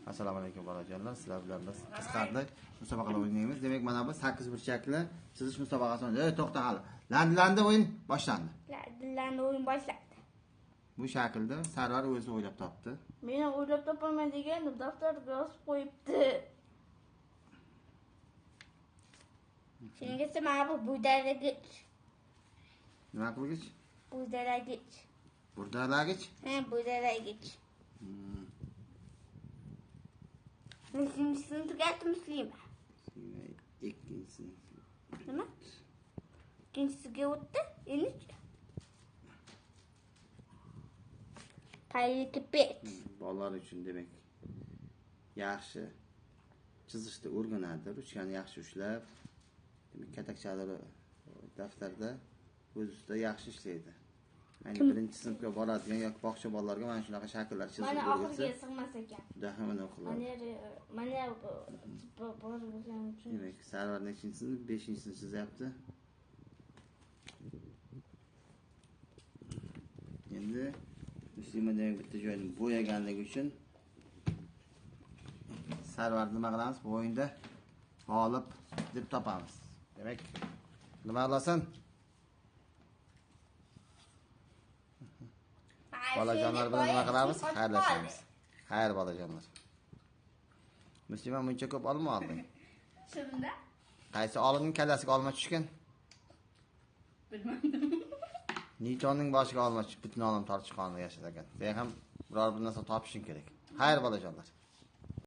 Assalomu alaykum bolajonlar. Sizlar bilan biz qiziqarli musobaqalar o'ynaymiz. Demak, mana bu 8 burchakli chizish musobaqasi. Ey, to'xta hali. Landi o'yin boshlandi. Landi o'yin boshlandi. Bu shaklda Sarvar o'zi o'ylab topdi. Men o'ylab topaman degandim, daftarga yozib qo'yibdi. Shuningcha mana bu buydalagich. Nima qilgich? Buydalagich. Burdalagich? Ha, buydalagich. Beşincisini tugatdim, Muslima. Ikkinchisini. Nima? Ikkinchisiga o'tdi. Endi Palikpet. Bolalar uchun demak yaxshi chizishni o'rganadi, ruchkani yaxshi ushlab, demak katakchalar daftarda o'z ustida yaxshi ishlaydi. Ya'ni birinchi sinfga boradigan yoki bog'cha bolalarga mana shunaqa shakllar chizib Mana o'rgatsa, oxiriga sig'mas ekan. Juda ham uni qiladi. Mana bor bo'lgani uchun. Demak, Sarvar nechinchisini? 5-chisini chizyapti. Endi Muslima demak bitta joyini bo'yaganligi uchun Sarvar nima qilamiz? Bu o'yinda g'olib deb topamiz. Demak, nima qilasan? Bolajonlar bilan nima qilamiz? Xayrlashamiz. Xayr bolajonlar. Muslima muncha ko'p olma olding. Shunda? Qaysi olimning kallasiga olma tushgan? Bilmadim. Newtonning boshiga olma tushib, butun olam tortishib qoldi yashar ekan. Sen ham biror bir narsa topishing kerak. Xayr bolajonlar.